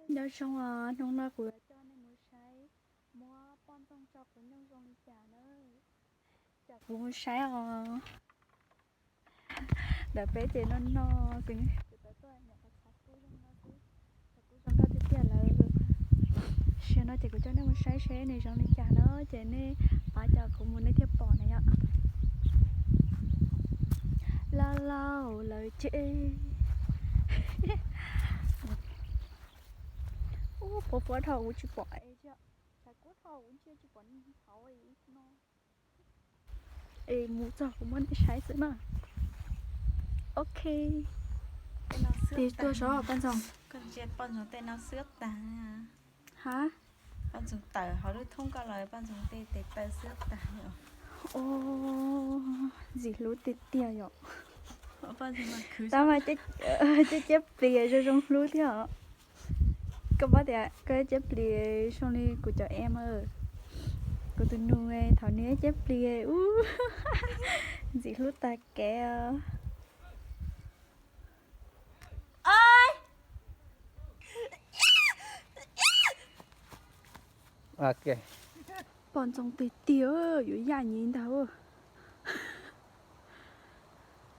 Nyob zoo os, hnub no kuv yuav coj nej mus saib muab poj ntxoog tso quav nyooj zoo li cas na. Coj kuv mus saib os. Ntawm peb ces no no xwb, kuv tau tuaj nyom qhov tshav kub zoo no xwb, tshav kub zoo nkauj tiag tiag lawm. Sim no ces kuv coj nej mus saib seb nws zoo li cas no ces nej pab coj kuv mus nej thiaj pom na yom. Laj lauj lawm ces. Ub, pov fuab dhau kuv tsis pom es, tshav kub dhau kuv ntsia tsis pom hauv no. Es mus txog kuv muab nej saib xwb na. Ok. Tes tuaj sov poj ntxoog. Koj ntsia poj ntxoog tej no xwb tag. Ha? Poj ntxoog tawm hauv lub thoob ko los poj ntxoog tej tes taw xwb tag. Ntxim hlub tiag tiag yom. Tab mas ceb ceb plis zoo zoo hlub thiab os. Koj paub tias koj ceb plis zoo li kuv cov em, kuv tus nus thaum nws ceb plis ub, ntxim hlub tag kev. Poj ntxoog tiag tiag, yuav yaj nyiv ntag.